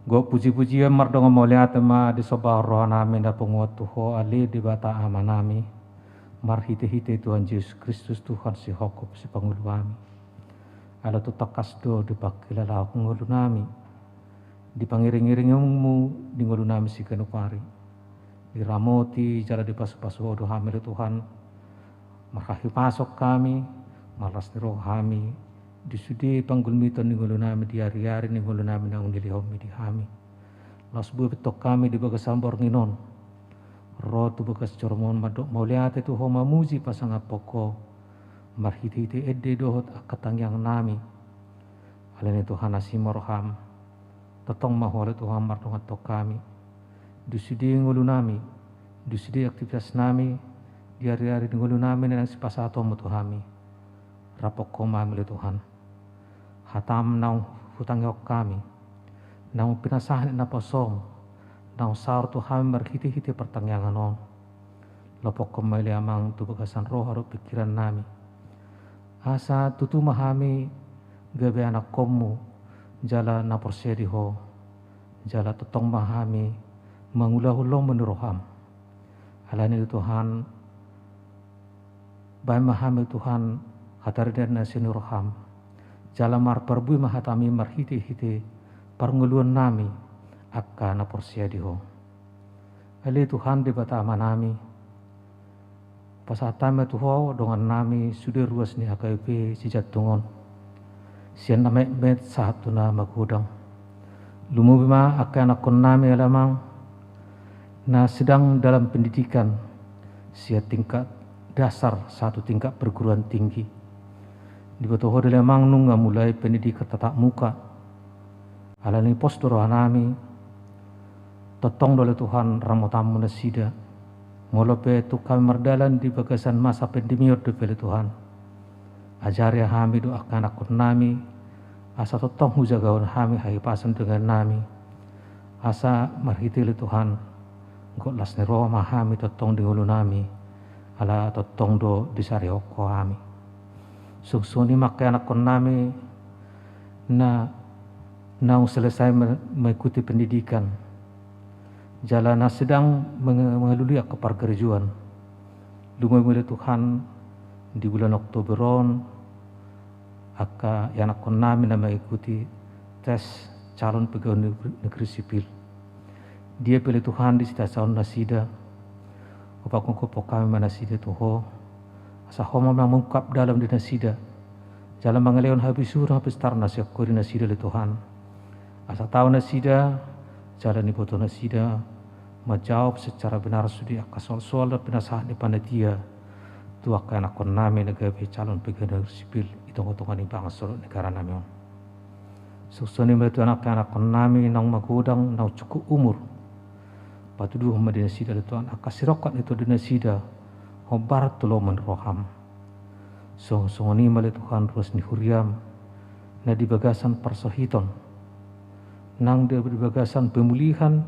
Gok pujipujian mardongan mauliate ma disombahon rohanami na punguan tu Ho, ale Debata Amanami, marhitehite Tuhan Jesus Kristus, Tuhan sihongkop sipangolu hami. Ala tung tangkas do dipangkilalahon ngolunami, dipangiringiringmu di ngolunami siganup ari. Diramoti jala dipasupasu Ho do hami ale Tuhan. Marhahipason hami, marlas ni roha hami di sude panggulmiton ni ngolunami, di ariari ni ngolunami naung nilehonMi di hami. Laos boi pe tong hami di bagasan borngin on ro tu bagas joroMon mandok mauliate tu Ho, mamuji pasangaphon Ho marhitehite ende dohot angka tangiangnami. Alani Tuhan, asi ma rohaM. Tongtong ma Ho ale Tuhan mardongan tong hami di sude ngolunami, di sude aktivitasnami, di ariari ni ngolunami na naeng sipasahatonMu tu hami. Raphon Ho ma hami ale Tuhan. HataM naung hutangihon hami, naung pinasahat ni naposoM, naung saor tu hami marhitehite partangiangan on. Lopokhon ma i ale Amang tu bagasan roha dohot pingkirannami, asa tutu ma hami gabe anakkonMu jala na porsea di Ho, jala tongtong ma hami mangulahon lomo ni rohaM. Alani i Tuhan, bahen ma hami Tuhan hataridaan na sian ni rohaM, jala marparbue ma hataMi marhitehite parngoluonnami angka na porsea di Ho. Ale Tuhan Debata Amanami, pasahat hami ma tu Ho dongannami sude ruas ni H K B P sijantung on, sian na metmet sahat tu na magodang. Lumobi ma angka anakkonnami ale Amang, na sedang dalam pendidikan sian tingkat dasar sahat tu tingkat perguruan tinggi. Diboto Ho do ale Amang nunga mulai pendidikan tatap muka. Alani pos do rohanami, tongtong do ale Tuhan ramotanMu nasida. Molo pe tung hami mardalan di bagasan masa pandemi on dope ale Tuhan, ajari hami dohot angka anakkonnami, asa tongtong hujagahon hami hahipason dongannami, asa marhite ale Tuhan gok las ni roha ma hami tongtong di ngolunami, ala tongtong do disarihon Ho hami. Songon i ma angka anakkonnami na naung selesai me-, mengikuti pendidikan jala na sedang menge-, mengalului angka pargarejoan. Lumobi ma ale Tuhan di bulan Oktober on angka anakkonnami na mengikuti tes calon pegawai negeri, negeri sipil. Dia pe ale Tuhan di sitasaon nasida, hupagophop hami ma nasida tu Ho, asa Ho ma mengungkap dalan di nasida, jala mangalehon habisuhon hapistaran na sian Ho di nasida ale Tuhan. Asa tau nasida, jala niboto nasida manjawab secara benar sude angka soal-soal na pinasahat ni panitia tu angka anakkonnami na gabe calon pegawai negeri sipil di tongatonga ni bangso dohot negaranami on. Songon i ma ale Tuhan angka anakkonnami naung magodang, naung cukup umur, patuduhon ma di nasida ale Tuhan angka sirongkap ni tondi nasida hombar tu lomo ni roham. Songon, songon i ma ale Tuhan ruas ni huriam na di bagasan parsohiton, nang di, di bagasan pemulihan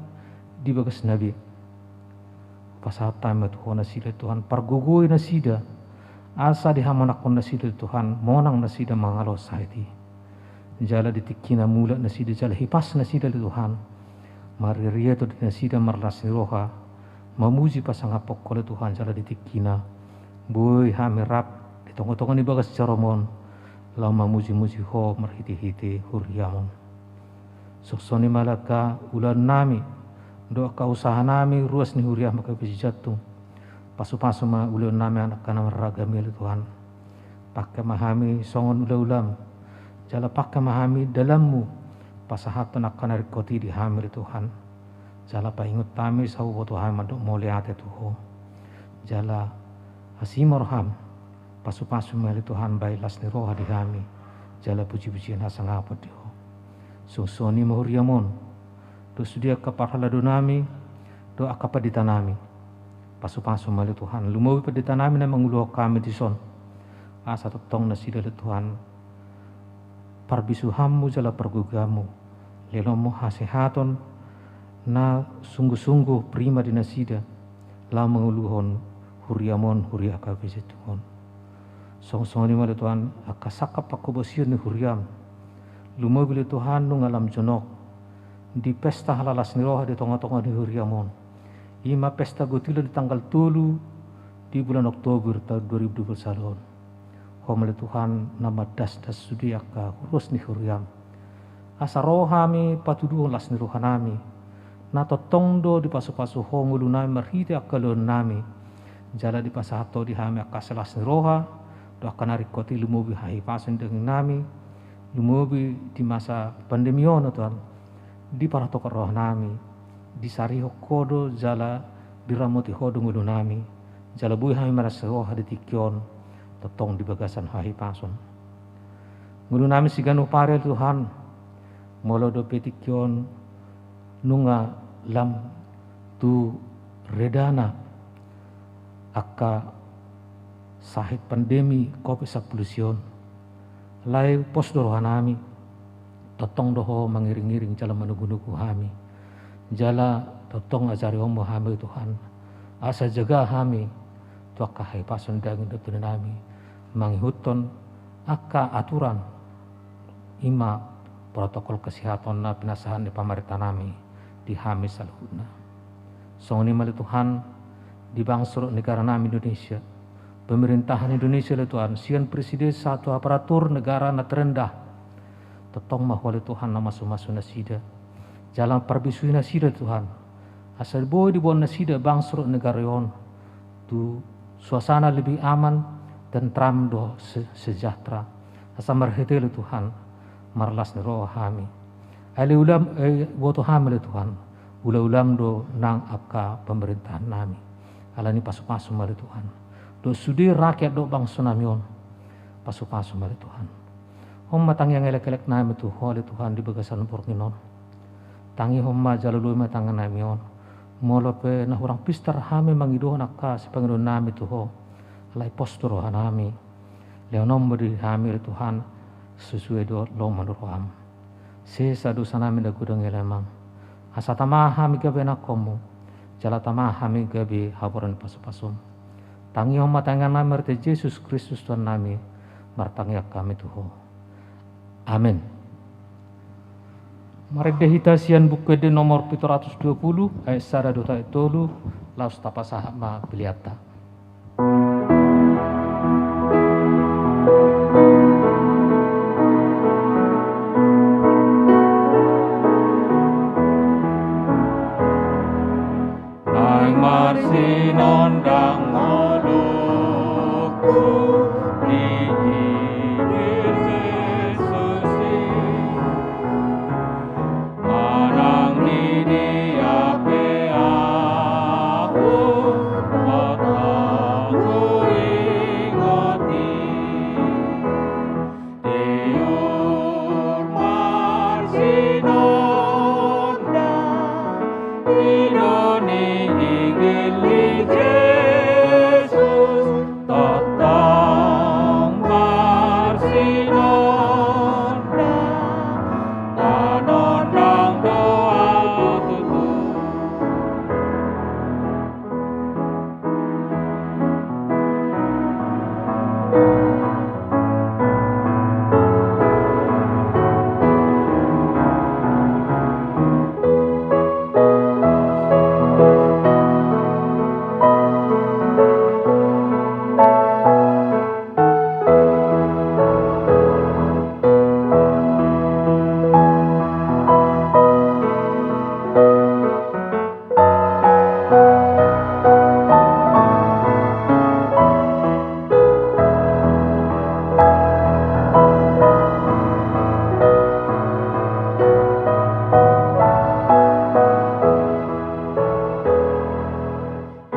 di bagasna be. Pasahat hami ma tu Ho nasida ale Tuhan, pargogoi nasida, asa dihamonangkon nasida ale Tuhan, monang nasida mangalehon sahit i. Jala di tingkina mulak nasida, jala hipas nasida ale Tuhan, marriaria tondi nasida marlas ni roha, mamuji pasangaphon Ho ale Tuhan, jala di tingkina boi hami rap di tongatonga ni bagas jarom on, laho mamujimuji Ho marhitehite huriam on. Songon i ma ale angka ulaonnami dohot angka usahanami ruas ni huriam H K B P Sijantung. Pasupasu ma ulaonnami angka na marragam i ale Tuhan. Pangke ma hami songon ulaulaM, jala pangke ma hami dalanMu pasahathon angka na ringkot i di hami ale Tuhan. Jala paingot hami, asa huboto hami mandok mauliate tu Ho. Jala asi ma roham, pasupasu ma ale Tuhan bahen las ni roha di hami, jala pujipujian hasangapon di Ho. Songon i ma huriam on dohot sude angka parhaladonami dohot angka panditanami. Pasupasu ma ale Tuhan, lumobi panditanami na manguluhon hami dison, asa tongtong nasida ale Tuhan parbisuhanMu jala pargogoianMu, lehononMu hasehaton na sungguhsungguh prima di nasida laho manguluhon huriam on, huria H K B P Sijantung on. Songon, songon i ma ale Tuhan angka sangkap panghobasion ni huriam. Lumobi ale Tuhan nunga lam jonok di pesta halalas ni roha di tongatonga ni huriam on, i ma pesta gotilan di tanggal tolu di bulan Oktober taon dua ribu dua puluh sada on. Ho ma ale Tuhan na mandasdas sude angka ruas ni huriam, asa ro hami patuduhon las ni rohanami Na tongtong do dipasupasu Ho ngolunami marhite angka ulaonnami, jala dipasahat Ho di hami angka silas ni roha dohot angka na ringkot i, lumobi hahipason ni dagingnami, lumobi di masa pandemi on, Tuhan, diparhatongkon rohanami, disarihon Ho do jala diramoti Ho do ngolunami, jala boi hami marlas ni roha di tingki on, tongtong di bagasan hahipason. Ngolunami siganup ari, Tuhan, molo dope tingki on nunga lam tu redana angka sahit pandemi covid sampulu sia on, alai pos do rohanami, tongtong do Ho mangiringiring jala manogunogu hami, jala tongtong ajarihon ma hami, Tuhan, asa jaga hami tu angka hahipason daging dohot tondi nami, mangihuthon angka aturan, i ma protokol kesehatan na pinasahat ni pamarentanami di hami saluhutna. Songon i ma ale Tuhan, di bangso dohot negaranami Indonesia, pemerintahan Indonesia ale Tuhan, sian presiden sahat tu aparatur negara na terendah, tongtong ma Ho ale Tuhan na mamasumasu nasida, jala parbisuhi nasida Tuhan, asa boi diboan nasida bangso dohot negara i on tu suasana lebih aman, tentram dohot se-, sejahtera. Asa marhite i ale Tuhan, marlas ni roha hami. Ai ulam, eh, boto hami ale Tuhan, ulaon ulam do nang angka pemerintahannami. Alani pasupasu ma ale Tuhan dohot sude rakyat dohot bangsonami on. Pasupasu ma ale Tuhan. On ma tangiang elekeleknami tu Ho ale Tuhan di bagasan borngin on. Tangihon ma jala lului ma tangiangnami on. Molo pe na hurang pistar hami mangidohon angka sipangidoannami tu Ho, alai pos do rohanami. Lehononmu di hami ale Tuhan sesuai dohot lomo ni roham. Sesa dosanami na godang i ale Amang, asa tama hami gabe anakkonmu, jala tama hami gabe habuaran ni pasupasum. Tangihon ma tangiangnami marhite Jesus Kristus Tuhannami, martangiang hami tu Ho. Amen. Marende hita sian Buku Ende nomor pitu ratus dua puluh, ayat sada dohot ayat tolu, laos tapasahat ma peleanta. Naeng marsinondang ngolungku di inggil Jesus i. Manang di dia pe ahu, tongtong huingot i. Tiur marsinondang, ido ni inggil ni Jesus, tongtong marsinondang, tanondang do ahu tutu.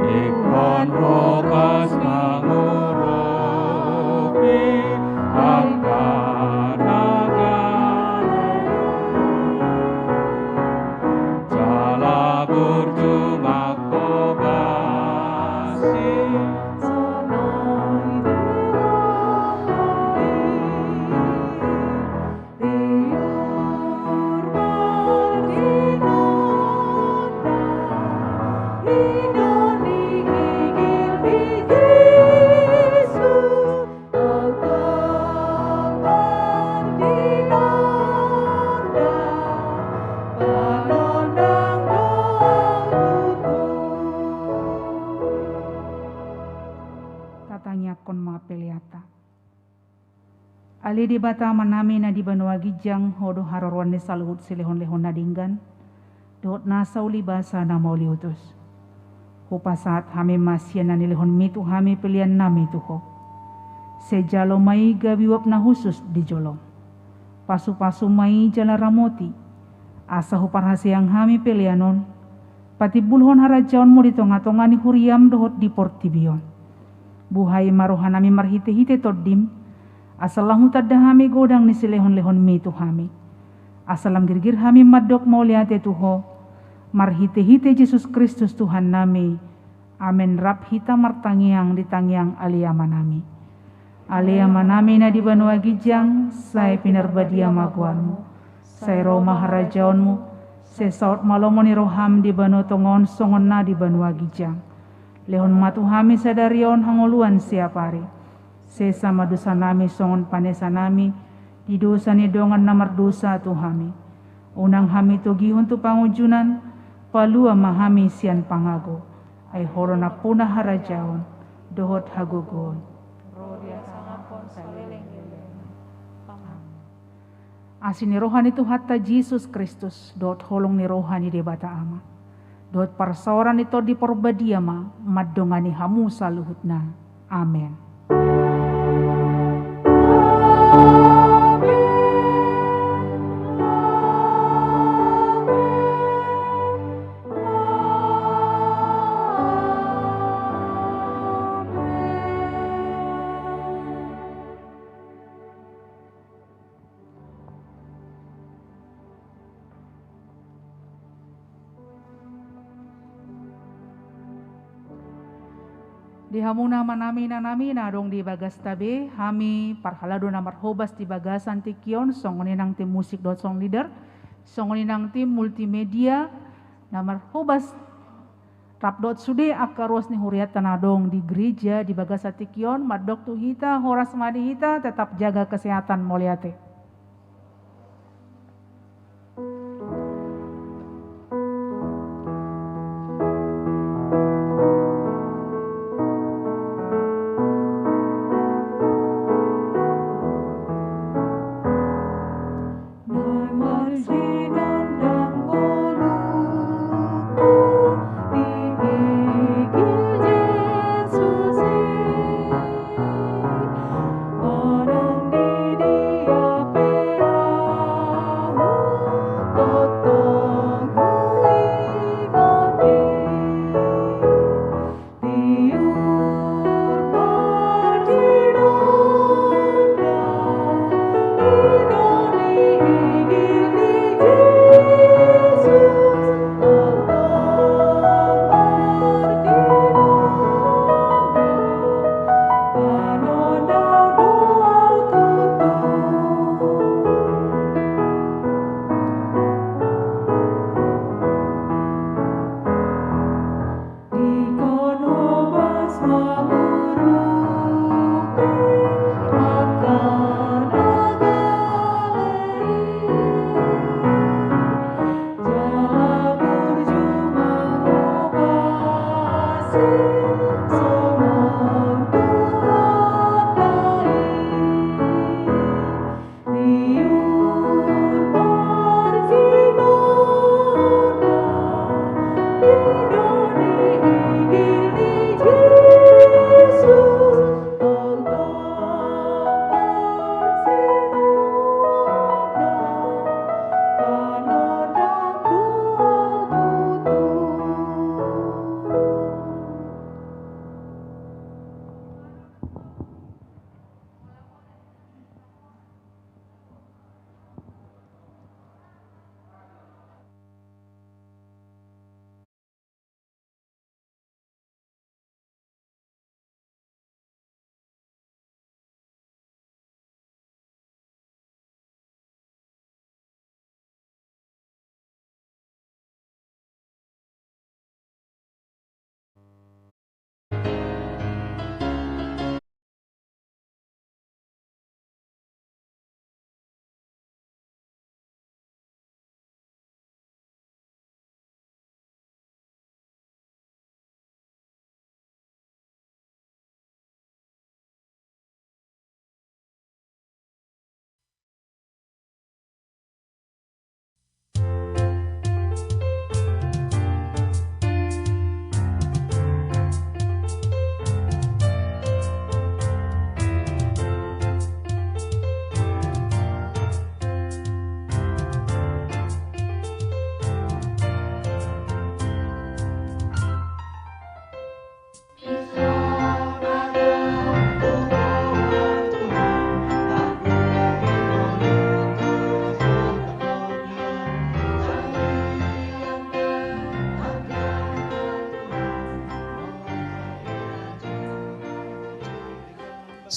Ingkon horas mangurupi angka na gale, jala burju mangkobasi sonai di rohami. Tiur marsinondang, ido ni inggil ni Jesus, tongtong marsinondang, tanondang do ahu tutu. Tatangiangkon ma peleanta. Ale Debata Amanami na di banua ginjang, Ho do haroroan ni saluhut silehonlehon na denggan. dohot nasa ulibasa na mauliutus. Hupasahat hami ma sian na nilehonmi tu hami peleannami tu Ho. Sai jalo ma i gabe uap na hushus di jolom. Pasupasu ma i jala ramoti, asa huparhaseang hami pelean on patimbulhon harajaonmu di tongatonga ni huriam dohot di portibi on. Buhai ma rohanami marhitehite Tondim, asa lam hutanda hami godang ni silehonlehonmi tu hami. Asa lam girgir hami mandok mauliate tu Ho, marhitehite Jesus Kristus Tuhannami. Amen. Rap hita martangiang di tangiang Ale Amanami. Ale Amanami na di banua ginjang, sai pinarbadia ma goarmu. Sai ro ma harajaonmu, sai saut ma lomo ni roham di banua tonga on songon na di banua ginjang. Lehon ma tu hami sadari on hangoluan siapari. Sesa ma dosanami songon panesanami di dosa ni dongan na mardosa tu hami. Unang hami togihon tu pangunjunan, palua ma hami sian pangago. Ai Ho do nampuna harajaon dohot hagogoon. Ro di hasangapon saleleng ni leleng. Amen. Asi ni roha ni Tuhanta Jesus Kristus, dohot holong ni roha ni Debata Ama, dohot parsaoran ni Tondi Porbadia ma mandongani hamu saluhutna. Amen. Di hamu amanami, inanami na adong di bagasta be, hami parhalado na marhobas di bagasan tingki on, songon i nang tim musik dohot sound leader, songon i nang tim multimedia na marhobas rap dohot sude angka ruas ni hurianta na adong di gereja di bagasan tingki on, mandok tu hita, horas ma di hita, tetap jaga kesehatan, mauliate.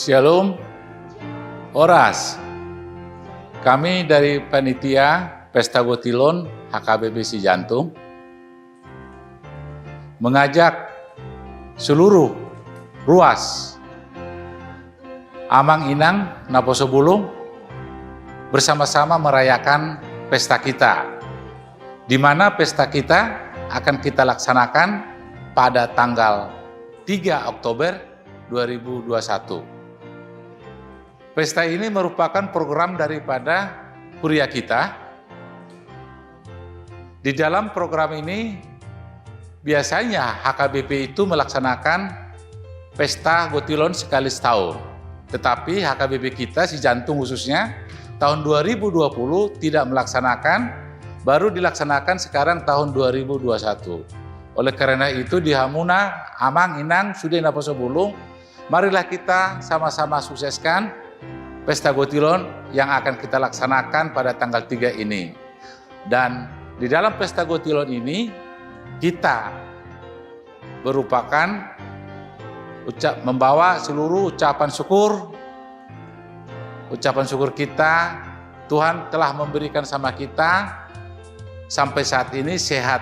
Shalom. Horas. Kami dari panitia Pesta Gotilon H K B P Sijantung mengajak seluruh ruas amang inang naposo bulung bersama-sama merayakan pesta kita, di mana pesta kita akan kita laksanakan pada tanggal tiga Oktober dua ribu dua puluh satu. Pesta ini merupakan program daripada kuria kita. Di dalam program ini, biasanya H K B P itu melaksanakan pesta Gotilon sekali setahun. Tetapi H K B P kita, Sijantung khususnya, tahun dua ribu dua puluh tidak melaksanakan, baru dilaksanakan sekarang tahun dua ribu dua puluh satu. Oleh karena itu, di hamuna amang inang sude naposo bulung, marilah kita sama-sama sukseskan Pesta Gotilon yang akan kita laksanakan pada tanggal tiga ini. Dan di dalam Pesta Gotilon ini, kita merupakan ucap, membawa seluruh ucapan syukur, ucapan syukur kita, Tuhan telah memberikan sama kita sampai saat ini sehat,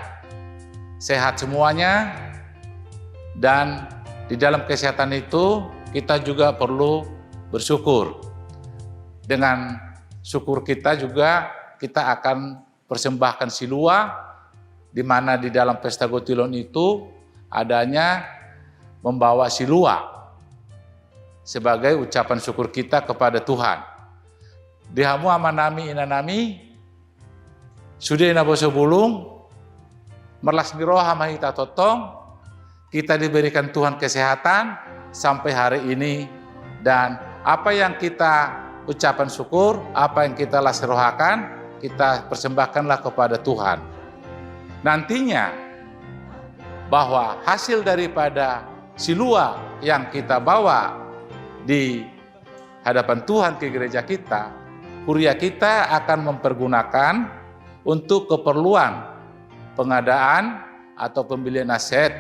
sehat semuanya, dan di dalam kesehatan itu kita juga perlu bersyukur. Dengan syukur kita juga kita akan persembahkan silua, di mana di dalam Pesta Gotilon itu adanya membawa silua sebagai ucapan syukur kita kepada Tuhan. Di hamu amanami, inanami, sude naposo bulung, marlas ni roha ma hita tongtong, kita diberikan Tuhan kesehatan sampai hari ini, dan apa yang kita ucapan syukur, apa yang kita las rohakan, kita persembahkanlah kepada Tuhan. Nantinya, bahwa hasil daripada silua yang kita bawa di hadapan Tuhan ke gereja kita, kuria kita akan mempergunakan untuk keperluan pengadaan atau pembelian aset.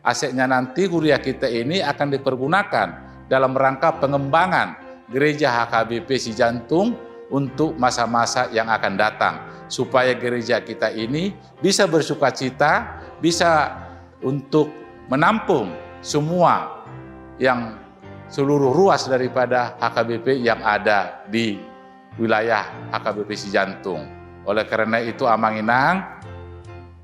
Asetnya nanti kuria kita ini akan dipergunakan dalam rangka pengembangan gereja H K B P Sijantung untuk masa-masa yang akan datang, supaya gereja kita ini bisa bersukacita, bisa untuk menampung semua yang seluruh ruas daripada H K B P yang ada di wilayah H K B P Sijantung. Oleh karena itu, amang inang,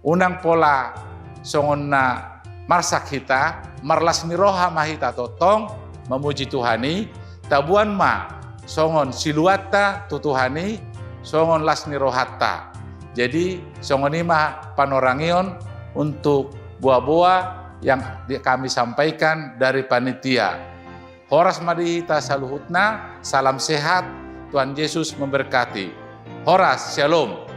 unang pola songon na marsak hita, marlas ni roha ma hita tongtong mamuji Tuhan i, taboan ma songon siluanta tu Tuhan i, songon las ni rohanta. Jadi, songon i ma panorangion untuk boa-boa yang di-, kami sampaikan dari panitia. Horas ma di hita saluhutna, salam sehat, Tuhan Yesus memberkati. Horas, shalom.